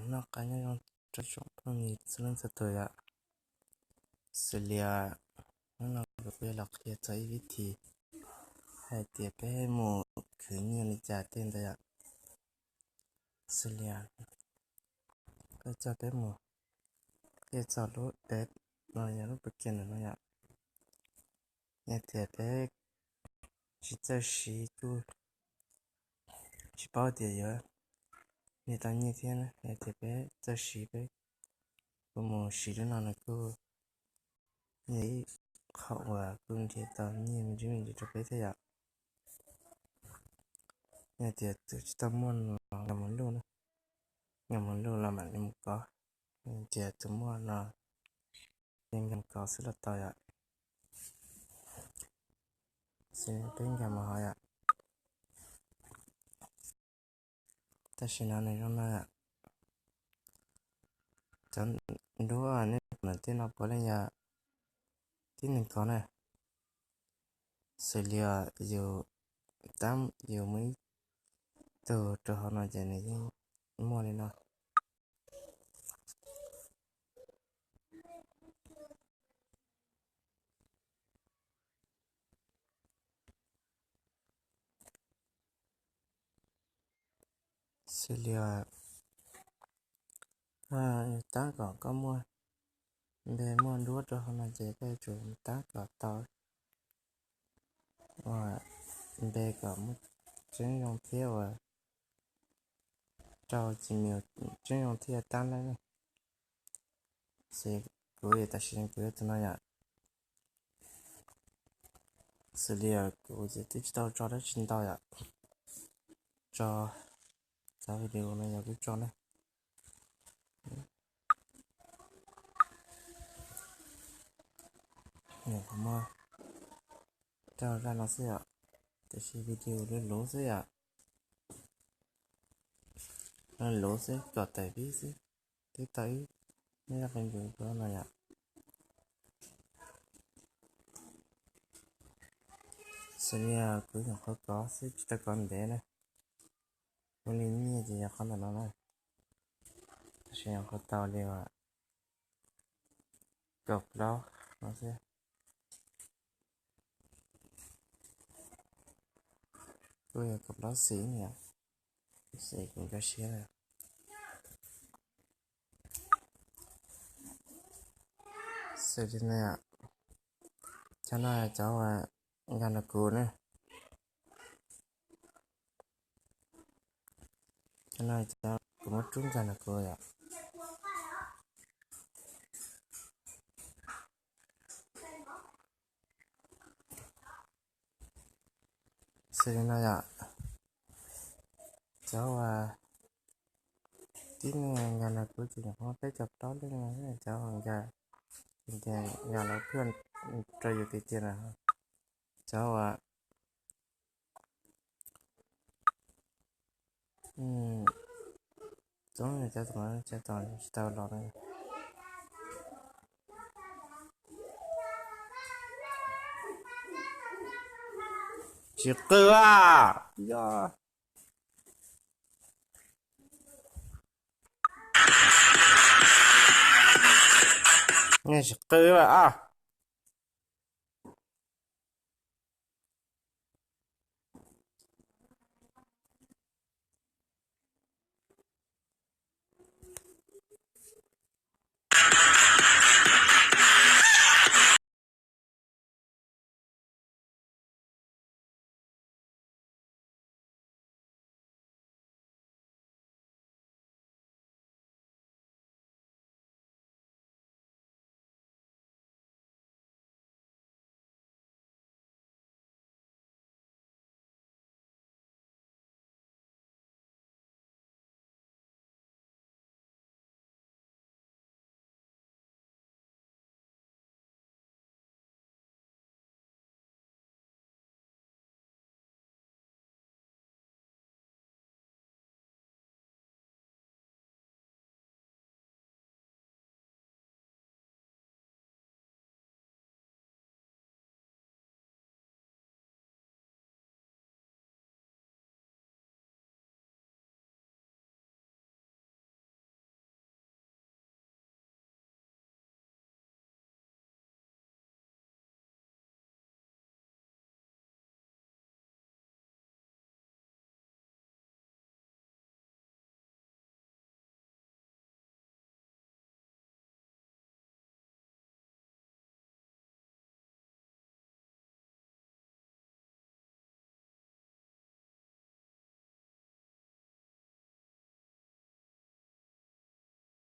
Noj qab nyob zoo rau tsoom phooj ywg txhua leej txhua tus yom. Xws li hnub no kuv yuav los qhia txog ib vib thi hais tias peb mus khwv nyiaj li cas tej ntawd yom. Xws li peb coj peb mus, peb txog lub dev no yog lub pus ke no yom. Yog tias peb tsis txawj siv kuj tsis paub tias yuav nyiag tau nyiaj thiab na. Yog tias peb txawj siv peb kuj mus siv lub no nws kuj yog ib qho uas kuj nrhiav tau nyiaj me ntsis me ntsis rau peb thiab yom. Yog tias tus tsis tau muaj no nkag mus luj na, nkag mus luj los mam li mus kov. Yog tias tus muaj no ces nkag mus kov xwb los tau yom. Xws li peb nkag mus hov yom. Tam sim no nws zoo no yom. Cov nruab nej pom ntawm tej no puav leej yog tib neeg kov na. Xws li yus tab yus muaj ib tug rau hauv no ces nws yeej muaj li no. Xws li tab kom koj muaj npe muaj nruab rau hauv no ces koj yuav tsum tab kom tau ua npe kom muaj tseeb zoo thiab ua rau Gmail tseeb zoo thiaj tab lawm. Xws kuv tam sim kuv yuav tus no yom. Xws li kuv ces twb tsis tau tso dab tsi ntau yom. Tso cov video no yog kuv tso na. Kuv muab rau zaj no xwb yom, tiam sis video luv luv xwb yom. Luv xwb kom tawm vib xwb, twb tau ib zaj qe ntus rau no yom. Xws li kuv nyuam qhuav kov xwb tsis tau kov ntev na. Ua li nyiaj ces yog qhov ntawm no na. Tab sis nyuam qhuav tau li kaum plaub no xwb. Kuj yog kaum plaub xim yom, xim kuv nkag siab lawm. Xws li no, cov no cov uas nkag nrog kuv na. Cov no cov kuv muab rub nkag nrog kuv yom. Xws li no yom, cov uas tib neeg nkag nrog kuv ces nyuam qhuav peb caug plaub leej no, cov uas nkag, ces nkag los phwj rau yus tiag tiag na. Cov uas txob cov tom cov tom tsis tau los na. Tsis qw a, yog nej tsis qw a.